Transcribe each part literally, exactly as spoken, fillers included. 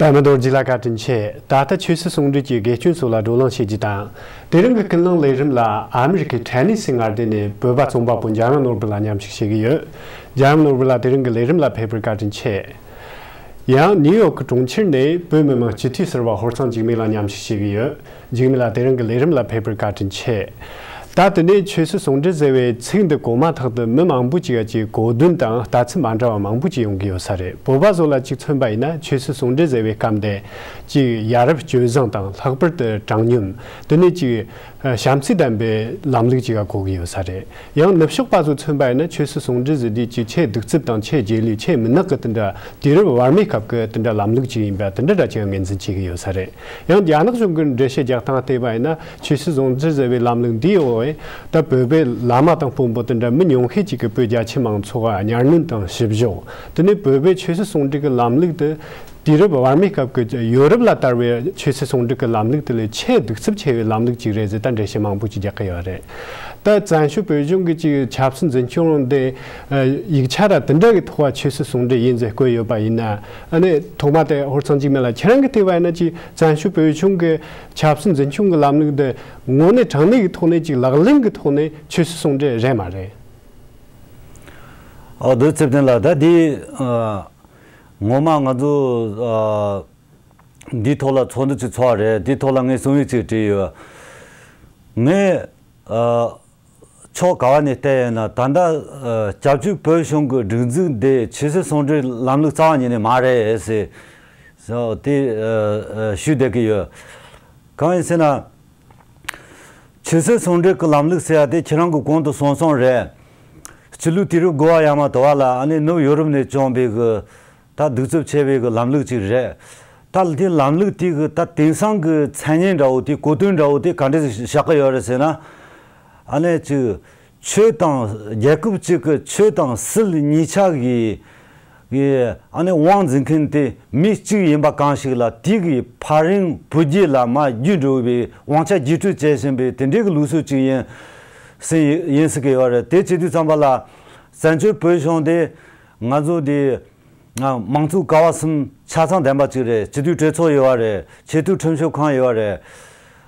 པདྨ་རྡོ་རྗེ་ལགས་བཀའ་དྲིན་ཆེ། ད་ལྟ་ཆོས་སྲིད་ཟུང་འབྲེལ་གྱི་དགེ་སྐྱོན་སོགས་ལ་བགྲོ་གླེང་བྱེད་རྒྱུ་དང་། དེ་རིང་གི་ཀུན་གླེང་ལས་རིམ་ལ་ཨ་མི་རི་ཀའི་ཐེ་ནེ་སི་མངའ་སྡེ་ནས་བོད་པ་རྩོམ་པ་པོ་འཇམ་དབྱངས་ནོར་བུ་ལགས་མཉམ་ཞུགས་བྱེད་ཀྱི་ཡོད། འཇམ་དབྱངས་ནོར་བུ་ལགས་དེ་རིང་གི་ལས་རིམ་ལ་ཕེབས་པར་བཀའ་དྲིན་ཆེ། ཡང་ནིའུ་ཡོག་གི་གྲོང་ཁྱེར་ནས་བོད་མི་མང་སྤྱི་འཐུས་ཟུར་པ་ཧོར་གཙང་འཇིགས་མེད་ལགས་མཉམ་ཞུགས་བྱེད་ཀྱི་ཡོད། འཇིགས་མེད་ལགས་དེ་རིང་གི་ལས་རིམ་ལ་ཕེབས་པར་བཀའ་དྲིན་ཆེ། ད་དེ་ནས་ཆོས་སྲིད་ཟུང་འབྲེལ་ཟེར་བའི་ཚིག་འདི་གོ་མ་ཐག་ཏུ་མི་མང་པོ་ཅིག་ག་ཅིག་གོ་དོན་དང་ལྟ་ཚུལ་མ་འདྲ་བ་མང་པོ་ཅིག་ཡོང་གི་ཡོད་ས་རེད། བོད་པ་ཚོ་ལ་ཅིག་མཚོན་པ་ཡིན་ན་ཆོས་སྲིད་ཟུང་འབྲེལ་ཟེར་བའི་སྐབས་འདི་ཅིག་ཡ་རབས་སྤྱོད་བཟང་དང་ལྷག་པར་དུ་དྲང་སྙོམས། དེ་ནས་ཅིག་ཨ་བྱམས་བརྩེ་ལྡན་པའི་ལམ་ལུགས་ཅིག་ག་གོ་གི་ཡོད་ས་རེད། ཡང་ནུབ་ཕྱོགས་པ་ཚོ་མཚོན་པ་ཡིན་ན་ཆོས་སྲིད་ཟུང་འབྲེལ་ཟེར་དུས་ཅིག་ཆེས་གདུག་རྩུབ་དང་ཆེས་རྗེས་ལུས་ཆེས་མུན་ནག་གི་དེ་འདྲ་དུས་རབས་བར་མའི་སྐབས་ཀྱི་དེ་འདྲ་ལམ་ལུགས་ཅིག་ཡིན་པ་དེ་འདྲ་འདྲ་ཅིག་ངོས་འཛིན་བྱེད་ཀྱི་ཡོད་ས་རེད། ཡང་རྒྱ་ནག་གཞུང་གི་འགྲེལ་བཤད་རྒྱག་སྟངས་བལྟས་པ་ཡིན་ན་ཆོས་སྲིད་ཟུང་འབྲེལ་ཟེར་བའི་ལམ་ལུགས་འདིའི་འོག་ད་བོད་པའི་བླ་མ་དང་དཔོན་པོ་དེ་འདྲ་མི་ཉུང་ཤས་ཅིག་གིས་བོད་རྒྱ་ཆེ་མང་ཚོགས་ལ་གཉའ་གནོན་དང་བཤུ་གཞོག་དེ་ནས་བོད་པའི་ཆོས་སྲིད་ཟུང་འབྲེལ་གྱི་ལམ་ལུགས་དེ་དུས་རབས་བར་མའི་སྐབས་ཀྱི་ཡོ་རོབ་ལ་དར་བའི་ཆོས་སྲིད་ཟུང་འབྲེལ་གྱི་ལམ་ལུགས་དེ་ལས་ཆེས་གདུག་རྩུབ་ཆེ་བའི་ལམ་ལུགས་ཅིག་རེད་ཟེར་ད་འགྲེལ་བཤད་མང་པོ་ཅིག་རྒྱག་གི་ཡོད་རེད། ད་བཙན་བྱོལ་བོད་གཞུང་གི་ཅིག་ཆབ་སྲིད་འཛིན་སྐྱོང་དེ་ཡིག་ཆ་ར་དེ་འདྲ་གི་ཐོག་ལ་ཆོས་སྲིད་ཟུང་འབྲེལ་ཡིན་ཟེར་བཀོད་ཡོད་པ་ཡིན་ན། ཨ་ནི་ཐོག་མ་དེ་ཧོར་གཙང་འཇིགས་མེད་ལགས་ཁྱེད་རང་གིས་བལྟས་པ་ཡིན་ན་ཅིག་བཙན་བྱོལ་བོད་གཞུང་གི་ཆབ་སྲིད་འཛིན་སྐྱོང་གི་ལམ་ལུགས་འདི་དངོས་གནས་དྲང་གནས་ཀྱི་ཐོག་ནས་ཅིག་ལག་ལེན་གྱི་ཐོག་ནས་ཆོས་སྲིད་ཟུང་འབྲེལ་རེད་མ་རེད། ཨ་བདུད་ཚེ་བརྟན་ལགས། ད་འདི་ཨ་ངོ་མ་ང་ཚོ་ཨ་འདིའི་ཐོག་ལ་ཚོགས་འདུ་ཅིག་ཚོགས་པ་རེད། འདིའི་ཐོག་ལ་ངས་གསུང་ཡིག་ཅིག་བྲིས་ཡོད། ངས་ཨ་ཕྱོགས་ག་བ་ནས་བལྟས་ཡིན་ན་ད་ལྟ་ཨ་སྐྱབས་བཅོལ་བོད་གཞུང་གི་སྒྲིག་འཛུགས་འདི་ཆོས་སྲིད་ཟུང་འབྲེལ་ལམ་ལུགས་རྩ་བ་ཉིད་ནས་མ་རེད་ཟེར་ཟེར་དེ་ཨ་ཨ་ཞུས་བསྡད་ཀྱི་ཡོད། གང་ཡིན་ཟེར་ན། ཆོས་སྲིད་ཟུང་འབྲེལ་གྱི་ལམ་ལུགས་ཟེར་ཡ་དེ་ཁྱེད་རང་གིས་གོང་དུ་གསུངས་སོང་རེད། སྤྱི་ལོའི་དུས་རབས་དགུ་བ་ཡར་མར་དུ་བ་ལ་ཨ་ནི་ནུབ་ཡོ་རོབ་ནས་བྱུང་བའི་གི་ད་གདུག་རྩུབ་ཆེ་བའི་གི་ལམ་ལུགས་ཅིག་རེད། ད་དེ་ལམ་ལུགས་དེ་གི་ད་དེང་སང་གི་མཚན་སྙན་འདྲ་བོ་དེ་གོ་དོན་འདྲ་བོ་དེ་ག་འདྲ་ཞིག་བཞག་གི་ཡོད་རེད་ཟེར་ན། ཨ་ནི་ཅིག་ཆོས་དང་རྒྱལ་ཁབ་ཅིག་གི་ཆོས་དང་སྲིད་གཉིས་ཆ་གི་གི་ཨ་ནི་དབང་འཛིན་མཁན་དེ་མི་གཅིག་ཡིན་པ་གང་ཞིག་ལ་དེ་གི་ཕ་རན་བུ་རྒྱུད་ལ་མར་བརྒྱུད་འགྲོ་བའི་དབང་ཆ་བརྒྱུད་སྤྲོད་བྱས་ཟིན་པའི་དེ་འདྲའི་གི་ལུགས་སྲོལ་ཅིག་ཡིན་སྲིད་ཡིན་སྲིད་ཀྱི་ཡོད་རེད། དེ་བྱེད་དུས་ཙམ་པ་ལ་བཙན་བྱོལ་བོད་གཞུང་དེ་ང་ཚོ་དེ་ང་མང་གཙོ་ཀ་བ་གསུམ་ཆ་ཚང་ལྡན་པ་ཅིག་རེད། སྤྱི་འཐུས་གྲོས་ཚོགས་ཡོད་པ་རེད། ཆེས་མཐོའི་ཁྲིམས་ཞིབ་ཁང་ཡོད་པ་རེད།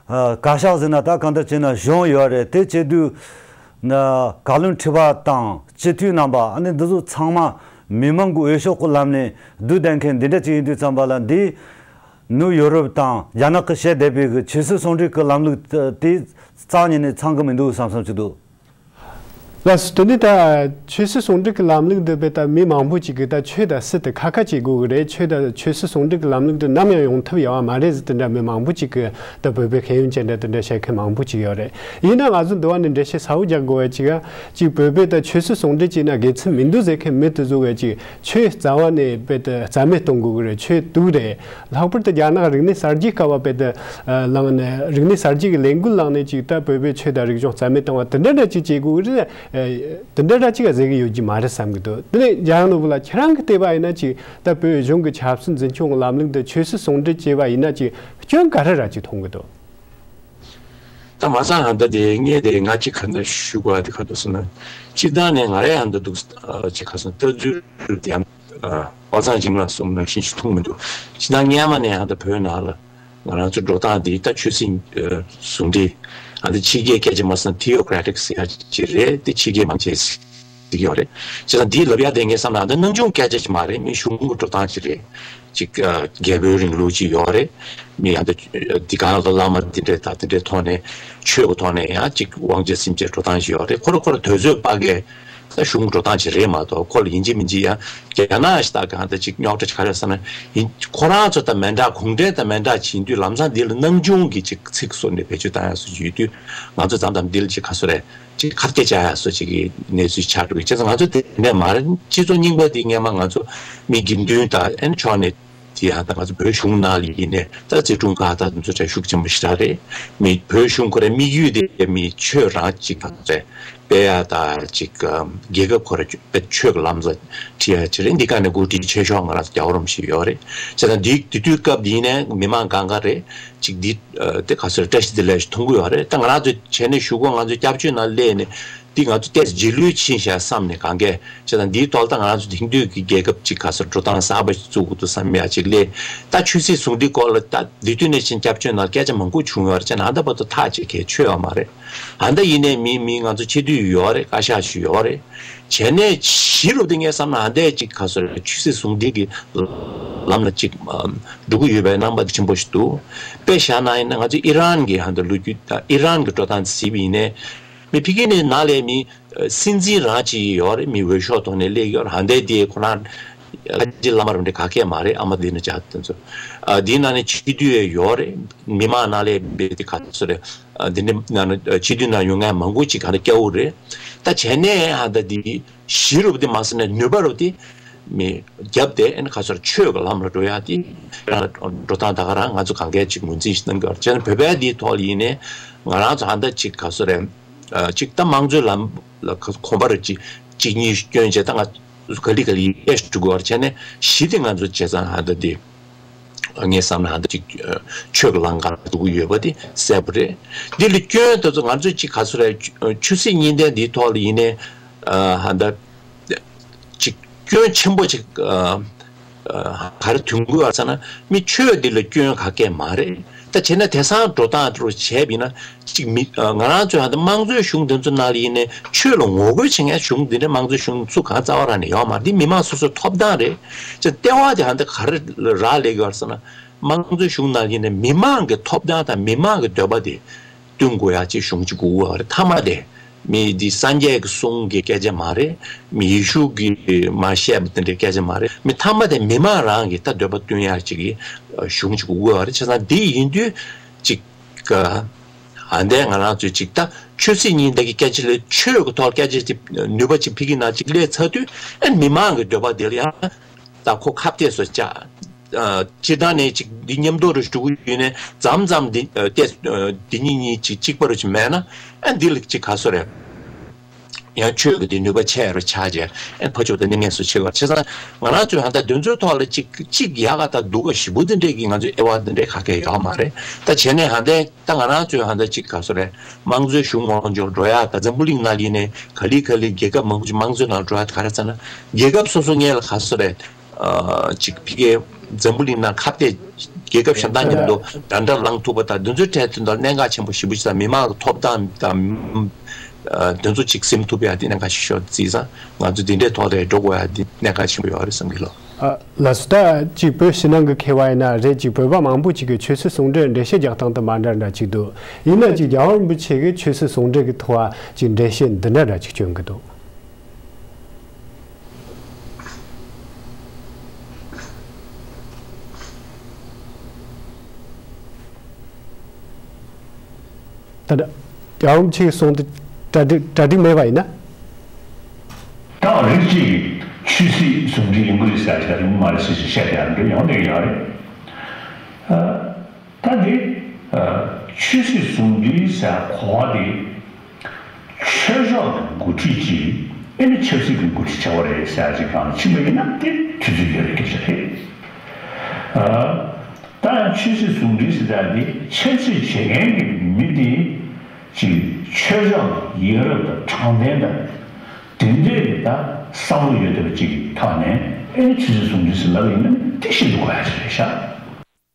ཨ་བཀའ་ཤག་ཟེར་ན་ད་གང་ལྟར་བྱས་ན་གཞུང་ཡོད་རེད། དེ་བྱེད་དུས་ན་བཀའ་བློན་ཁྲི་པ་དང་སྤྱི་འཐུས་རྣམ་པ་ཨ་ནི་འདི་ཚོ་ཚང་མ་མི་མང་གི་འོས་ཤོག་གི་ལམ་ནས་བསྡུ་བསྡད་མཁན་འདི་འདྲ་ཅིག་ཡིན་དུས་ཙམ་པ་ལ། འདི་ནུབ་ཡོ་རོབ་དང་རྒྱ་ནག་གིས་བཤད་བསྡད་པའི་གི་ཆོས་སྲིད་ཟུང་འབྲེལ་གི་ལམ་ལུགས་དེ་རྩ་བ་ཉིད་ནས་ཚང་གི་མི་འདུག་བསམ་བསམ་ཅིག་འདུག། ལགས་སོ། དེ་ནས་ད་ཆོས་སྲིད་ཟུང་འབྲེལ་གྱི་ལམ་ལུགས་འདི་བས་ད་མི་མང་པོ་ཅིག་གིས་ད་ཆོས་དང་སྲིད་དེ་ཁ་ཁ་བྱེད་དགོས་ཀྱི་རེད། ཆོས་དང་ཆོས་སྲིད་ཟུང་འབྲེལ་གྱི་ལམ་ལུགས་འདི་ནམ་ཡང་ཡོང་ཐབས་ཡོད་པ་མ་རེད་ཟེར་དེ་འདྲ་མི་མང་པོ་ཅིག་གིས་ད་བོད་པའི་ཤེས་ཡོན་ཅན་འདྲ་དེ་འདྲ་བཤད་མཁན་མང་པོ་ཅིག་ཡོད་རེད། ཡིན་ན་ང་ཚོ་འདི་བ་ནས་འགྲེལ་བཤད་གསལ་བོ་རྒྱག་དགོས་པ་ཅིག་ཅིག་བོད་པས་ད་ཆོས་སྲིད་ཟུང་འབྲེལ་བྱས་ན་དགེ་མཚན་མི་འདུག་ཟེར་མཁན་མི་དེ་ཚོ་གིས་ཅིག་ཆོས་རྩ་བ་ནས་བས་ད་རྩ་མེད་གཏོང་དགོས་ཀྱི་རེད། ཆོས་དུག་རེད། ལྷག་པར་དུ་རྒྱ་ནག་རིག་གནས་གསར་བརྗེའི་སྐབས་བ་དཔེ་དེ་བླངས་ནས་རིག་གནས་གསར་བརྗེ་གི་ལས་འགུལ་བླངས་ནས་ཅིག་ད་བོད་པའི་ཆོས་དང་རིག་གཞུང་རྩ་མེད་བཏང་བ་དེ་འདྲ་འདྲ་ཅིག་བྱེད་དགོས་ཀྱི་རེད། དེ་འདྲ་འདྲ་ཅིག་ག་ཟེར་གི་ཡོད་ཀྱི་མ་རེད་བསམ་གི་འདུག། དེ་ནས་འཇམ་དབྱངས་ནོར་བུ་ལགས་ཁྱེད་རང་གི་བལྟས་པ་ཡིན་ན་ཅིག་ད་བོད་གཞུང་གི་ཆབ་སྲིད་འཛིན་སྐྱོང་གི་ལམ་ལུགས་འདི་ཆོས་སྲིད་ཟུང་འབྲེལ་བྱས་པ་ཡིན་ན་ཅིག་སྐྱོན་ག་རེ་ར་ཅིག་མཐོང་གི་འདུག། ད་མ་ཚང་ཧ་ད་དེ་ངས་དེ་ང་ཅིག་ག་འདྲ་ཞུ་དགོས་པ་དེ་ག་འདུག་ཟེར་ན། སྤྱིར་བཏང་ནས་ང་རའི་ཧ་ད་འདུག་ཅིག་ག་ཟེར་ན་ལྟ་ཚུལ་དེ་ཡང་ཨ་པ་སངས་འཇིགས་མེད་ལགས་གསུངས་ནང་བཞིན་ཞིག་མཐོང་མི་འདུག། སྤྱིར་བཏང་སྔོན་མ་ནས་ཧ་ད་བོད་ནང་ལ་ང་རང་ཚོ་འགྲོ་སྟངས་འདི་ད་ཆོས་སྲིད་ཨ་ཟུང་འབྲེལ་ཨ་ད་ཕྱི་རྒྱལ་སྐད་ཆ་མ་ཟེར་ན་ཐི་ཡོ་ཀྲ་ཊིག་ཟེར་ཡ་ཅིག་རེད། དེ་ཕྱི་རྒྱལ་མང་ཆེ་ཟེར་གྱི་ཡོད་རེད། བྱས་ཙང་འདི་ལབ་ཡ་དེ་ངས་བསམ་ན་ད་སྣང་ཆུང་སྐད་ཆ་ཅིག་མ་རེད། མི་གཞུང་གི་འགྲོ་སྟངས་ཅིག་རེད། ཅིག་ཨ་རྒྱལ་པོའི་རིང་ལུགས་ཅིག་ཡོད་རེད། མི་ཡང་ད་འདི་གང་ལ་བླ་མ་འདི་འདྲས་དང་འདི་འདྲས་ཐོག་ནས་ཆོས་ཀྱི་ཐོག་ནས་ཡང་ཅིག་དབང་ཆ་སེམས་ཅན་འགྲོ་སྟངས་ཤིག་ཡོད་རེད། ཁོ་རང་ཁོ་རང་དུས་ཚོད་དཔག་གི་ད་གཞུང་འགྲོ་སྟངས་ཅིག་རེད་མ་གཏོགས། ཁོ་ལ་ཡིན་གཅིག་མིན་གཅིག་ཡང་རྒྱ་ནག་ཞིག་ད་གང་ད་ཅིག་རྙོག་དྲ་ཆགས་རེད་བསམ་ན་ཡིན། ཁོ་རང་ཚོ་ད་མི་འདྲ་གུང་ཁྲན་ད་མི་འདྲ་བྱེད་དུས་ལམ་སང་འདི་ལ་སྣང་ཆུང་གི་ཅིག་ཚིག་བཟོ་ནས་བེད་སྤྱོད་བཏང་ཡ་སུ་ཅིག་ཡོད་དུས་ང་ཚོ་ཙམ་ཙམ་འདི་ལ་ཅིག་ག་ཚོད་རེད། ཅིག་ཁ་གཏད་བཅག་ཡ་སོགས་ཅིག་གི་གནས་ཚུལ་ཆགས་འགྲོ་གི། བྱས་ཙང་ང་ཚོ་དེ་ནས་མར་སྤྱི་ཚོགས་རྙིང་པ་དེ་སྔས་མ་ང་ཚོ་མི་དགེ་འདུན་དང་ཨན་ཕྱོགས་ནས་དེ་ཡང་ད་ང་ཚོ་བོད་གཞུང་ནང་ལ་ཡིན་ནས་ད་ཙི་ཀྲུང་ཁ་ད་ང་ཚོ་གྲ་ཤུགས་ཆེན་པོ་ཞེ་དྲག་རེད། མི་བོད་གཞུང་ཁོ་རའི་དམིགས་ཡུལ་དེ་མི་ཆོས་རང་ཅིག་དང་རེད་སྤེལ་ཡ་ད་ཅིག་རྒྱལ་ཁབ་ཁོ་ར་དཔེ་ཆོས་ཀྱི་ལམ་ས་ཁྲིད་ཡ་ཅིག་རེད། འདི་ག་ནས་འགོ་ཁྲིད་ཆེ་ཤོས་ང་རང་ཚོ་རྒྱལ་བ་རིན་པོ་ཆེ་ཡོད་རེད། བྱས་ཙང་འདི་དེ་དུས་སྐབས་འདི་ནས་མི་མང་གང་ག་རེད། ཅིག་འདི་ཨ་དེ་ག་ཚོད་བཀྲ་ཤིས་བདེ་ལེགས་ཤིག་མཐོང་གི་ཡོད་རེད། ད་ང་རང་ཚོ་བྱས་ནས་གཞུག་གུ་ང་ཚོ་སྐྱབས་བཅོལ་ནང་སླེབས་ནས་ འདི་ང་ཚོ་ཏོག་ཙམ་རྗེས་ལུས་ཕྱིན་ཤག་བསམ་ནས། གང་གས་བྱས་ཙང་འདིའི་ཐོག་ལ་ད་ང་རང་ཚོ་དེང་དུས་ཀྱི་རྒྱལ་ཁབ་ཅིག་ག་ཚོད་འགྲོ་སྟངས་གསར་པ་ཞིག་བཙུགས་དགོས་འདུག་བསམ་ཡ་ཅིག་སླེབས། ད་ཆོས་སྲིད་ཟུང་འབྲེལ་སྐོར་ལ་ད་འདི་དུས་ནས་ཕྱིན་སྐྱབས་བཅོལ་ནང་སྐད་ཆ་མང་པོ་བྱུང་ཡོད་རེད། བྱས་ན་ཨ་ད་བར་དུ་ཐག་ཅིག་གས་ཆོད་ཡོད་མ་རེད། ཨ་ད་ཡིན་ནའི་མི་མི་ང་ཚོ་སྤྱི་འཐུས་ཡོད་རེད། བཀའ་ཤག་ཞིག་ཡོད་རེད། བྱས་ནས་གཞི་རུ་དེ་ངས་བསམ་ན་ཨ་ད་ཅིག་ག་ཚོད་རེད། ཆོས་སྲིད་ཟུང་འབྲེལ་གྱི་ལམ་ལ་ཅིག་འགྲོ་གི་ཡོད་པའི་རྣམ་པ་ཆེན་པོ་ཞིག་འདུག་དཔེ་བཞག་ན་ཡིན་ན་ང་ཚོ་ཨི་རན་གྱི་ཧ་ད་ལོ་རྒྱུས་ད་ཨི་རན་གྱི་འགྲོ་སྟངས་དེ་གཟིགས་པ་ཡིན་ནའི། མི་ཕ་གི་ནས་ནང་ལས་མི་སྲིད་འཛིན་རང་ཅིག་ཡོད་རེད། མི་འོས་ཤོག་ཐོག་ནས་སླེབས་ཡོད་རེད། ཧ་ད་དེ་ཁོ་རང་ཁ་ཆེ་བླ་མ་རབ་འབྲིང་ག་གས་མ་རེད། ཨ་མ་དེ་ནས་བྱ་དེ་ཚོ་དེའི་ནང་ནས་སྤྱི་འཐུས་ཡོད་རེད། མི་མང་ནང་ལས་འབད་དེ་ག་ཚོད་རེད། འདི་འདྲའི་ནང་ན་སྤྱི་འཐུས་ནང་ཡོང་མཁན་མང་པོ་ཅིག་ག་ལ་སྐྱ་བོ་རེད། ད་བྱས་ནས་ཧ་ད་འདི་གཞི་རུ་དེ་མ་ཟེར་ནས་ནུས་པ་རུ་དེ་མི་རྒྱབ་སྟེ་ཨ་ནི་ག་ཚོད་ཆོས་ཀྱི་ལམ་ལ་འགྲོ་ཡ་དེ་རང་འགྲོ་སྟངས་ད་ག་རང་ང་ཚོ་གང་གས་ཅིག་ངོས་འཛིན་ཞིག་གནང་དགོས་རེད། བྱས་ན་བོད་པའི་འདིའི་ཐོག་ལ་ཡིན་ནའི་ང་རང་ཚོ་ཧ་ད་ཅིག་ག་ཚོད་རེད། ཅིག་ད་དམངས་གཙོའི་ལམ་ལ་གོམ་པ་རུ་ཅིག་གཅིག་གཉིས་སྐྱོན་བྱས། ད་ང་ག་ལེ་ག་ལེ་ཡས་འགྲོ་དགོས་རེད། བྱས་ནས་གཞི་དེ་ང་ཚོ་བྱས་ཙང་ཧ་ད་དེ། ངས་བསམ་ན་ཧ་ད་ཅིག་ཆོས་ཀྱི་ལམ་ཁ་འགྲོ་གི་ཡོད་པ་དེ་གསལ་པོ་རེད། འདི་ལ་སྐྱོན་དེ་ཚོ་ང་ཚོས་ཅིག་ག་ཚོད་རེད། ཆོས་སྲིད་གཉིས་ལྡན་འདིའི་ཐོག་ལ་ཡིན་ནའི་ཧ་ད་ཅིག་སྐྱོན་ཆེན་པོ་ཅིག་ག་རེ་ཐོན་གི་ཡོད་ཟེར་ན། མི་ཆོས་འདི་ལ་སྐྱོན་ག་གས་མ་རེད། ད་བྱས་ན་དེང་སང་འགྲོ་སྟངས་དེ་རུ་བྱས་པ་ཡིན་ན། གཅིག་མི་ང་རང་ཚོའི་ཧ་ད་དམངས་གཙོའི་གཞུང་དེ་ཚོ་ནང་ལ་ཡིན་ནའི་ཆོས་ལ་ངོ་རྒོལ་བྱེད་མཁན་གཞུང་འདི་འདྲའི་དམངས་གཙོའི་གཞུང་སུ་གང་རྩ་བ་རང་ནས་ཡོད་མ་རེད། འདི་མི་མང་སོ་སོའི་ཐོབ་ཐང་རེད། ཅེས་ལྟེ་བ་དེ་ཧ་ད་ག་རེ་རག་ལས་ཡོད་ཟེར་ན། དམངས་གཙོའི་གཞུང་ནང་ལ་ཡིན་ནའི་མི་མང་གི་ཐོབ་ཐང་དང་མི་མང་གི་འདོད་པ་དེ་བསྟུན་དགོས་ཡ་ཅིག་གཞུང་ཅིག་དགོས་ཀྱི་ཡོད་རེད། མཐའ་མ་དེ་མི་འདི་སངས་རྒྱས་ཀྱི་གསུང་གི་སྐད་ཆ་མ་རེད། མི་ཡེ་ཤུ་གིས་མར་བཤད་པ་དེ་འདྲའི་སྐད་ཆ་མ་རེད། མི་མཐའ་མ་དེ་མི་མང་རང་གི་ད་འདོད་པ་བསྟུན་ཡ་ཅིག་གི་གཞུང་ཅིག་དགོས་ཀྱི་ཡོད་རེད། བྱས་ཙང་འདི་ཡིན་དུས་ཅིག་ཨ་འདས་ང་རང་ཚོས་ཅིག་ད་ཆོས་སྲིད་གཉིས་ལྡན་གྱི་སྐད་ཆ་ལས་ཆོས་ཀྱི་ཐོག་སྐད་ཆ་ཅིག་ནུས་པ་ཅིག་ཕ་གི་ནང་ཅིག་སླེབས་ཚར་དུས་ཨ་མི་མང་གི་འདོད་པ་དེ་ལ་ཡང་ད་ཁོ་ཁ་གཏད་བཟོ་བྱ། ཨ་སྤྱིར་བཏང་ནས་ཅིག་འདི་མཉམ་དུ་རུ་འགྲོ་གི་ཡོད་ནས་མཚམས་མཚམས་འདི་ཨ་གཏད་ཨ་འདི་གཉིས་གཉིས་ཅིག་གཅིག་པ་རུ་ཅིག་མེད་ན་ཨ་འདི་ལ་ཅིག་ག་སོ་རེད། ཡང་ཆོས་ཀྱི་དེ་ནུས་པ་ཆེ་རུ་ཆགས་རྗེས་ཨེ་ཕ་ཕྱོགས་དེ་གནས་ངེས་སུ་ཆེ་བར་བྱས་ཙང་། ང་རང་ཚོའི་ཧ་ད་དེ་ཚོའི་ཐོག་ལ་གཅིག་གཅིག་ཡག་ག་ད་སྡུག་ག་ཞེ་པོ་དེ་འདྲས་ཀྱི་ང་ཚོའི་དབྱེ་བ་དེ་འདྲས་ག་གེ་ཡོད་མ་རེད། ད་བྱས་ནས་ཧ་ད་ད་ང་རང་ཚོའི་ཧ་ད་གཅིག་ག་སོ་རེད། དམངས་གཙོའི་གཞུང་ངོ་འཇོག་འགྲོ་ཡག་ད་འཛམ་བུ་གླིང་ནང་ལ་ཡིན་ནའི་ག་ལེ་ག་ལེ་རྒྱལ་ཁབ་མང་པོ་ཅིག་དམངས་གཙོའི་ནང་འགྲོ་ཡག་ག་རེ་ཟེར་ན། རྒྱལ་ཁབ་སོ་སོ་སྔོན་ལ་ག་སོ་རེད། ཨ་ཅིག་ཕ་གིའི་འཛམ་བུ་གླིང་ནང་ཁ་གཏད་རྒྱལ་ཁབ་གཞན་དག་མཉམ་དུ་འདྲ་འདྲ་ལངས་ཐུབ་པ་དང་དེ་ཚོའི་གྲས་དེ་ཚོ་གནད་འགག་ཆེན་པོ་ཞེ་པོ་ཅིག་དང་མི་མང་གི་ཐོབ་ཐང་དང་། ཨ་དེ་ཚོ་ཅིག་ཟིན་ཐུབ་ཡ་དེ་གནད་འགག་ཆེ་ཤོས་བརྩིས་ཙང་ང་ཚོ་དེ་འདྲའི་ཐོག་ལ་འགྲོ་དགོས་ཡ་དེ་གནད་འགག་ཆེན་པོ་ཡོད་རེད་བསམ་གྱི་ལོ། ཨ་ལགས་སོ། ད་ཅིག་བོད་ཕྱི་ནང་གི་མཁས་པ་ཡིན་ན་རེད། ཅིག་བོད་པ་མང་པོ་ཅིག་གིས་ཆོས་སྲིད་ཟུང་འབྲེལ་འགྲེལ་བཤད་རྒྱག་སྟངས་དེ་མ་འདྲ་འདྲ་ཅིག་འདུག་ཡིན་ན་ཅིག་རྒྱལ་བ་རིན་པོ་ཆེ་གིས་ཆོས་སྲིད་ཟུང་འབྲེལ་གྱི་ཐོག་ཅིག་འགྲེལ་བཤད་འདི་འདྲ་འདྲ་ཅིག་བསྐྱོན་གྱི་འདུག་ད་ལྟ་རྒྱལ་བ་རིན་པོ་ཆེས་གསུངས་ཏེ་གྲ་སྒྲིག་གྲ་སྒྲིག་མེད་པ་ཡིན་ན། ད་རིགས་གཅིག་གིས་ཆོས་སྲིད་ཟུང་འབྲེལ་ཡོང་གི་རེད་ཟེར་ཡ་ཅིག་ཡོང་གི་མ་རེད་ཟེར་ཞིག་བཤད་ཡ་འདྲ་ཡོང་བསྡད་ཀྱི་ཡོད་རེད། ད་འདི་ཆོས་སྲིད་ཟུང་འབྲེལ་ཟེར་གོ་བ་འདི། ཆོས་ཕྱོགས་ཀྱི་འགོ་ཁྲིད་ཅིག་ཨེ་ནི་ཆབ་སྲིད་ཀྱི་འགོ་ཁྲིད་བྱ་བ་རེད་ཟེར་ཡ་ཅིག་གང་ཕྱིན་པ་ཡིན་ན་དེ་དུས་ཚོད་ཡོད་རེད་སྐད་ཆ་རེད། ད་ཡང་ཆོས་སྲིད་ཟུང་འབྲེལ་ཟེར་ཡ་འདི་འཆད་རྩོད་བྱེད་མཁན་གྱི་མི་དེ་ཅིག་ཆོས་ཕྱོགས་ཀྱི་ཡ་རབས་དང་དྲང་བདེན་དང་དེ་འདྲའི་གི་ད་བསམ་བློ་ཡོད་བསྡད་པ་ཅིག་གི་ཐོག་ནས་ཨེ་ནི་ཆོས་སྲིད་ཟུང་འབྲེལ་ཟེར་ལབ་པ་ཡིན་ན་དེ་ཤིན་ཏུ་དགོས་ཡ་ཅིག་རེད་ཤག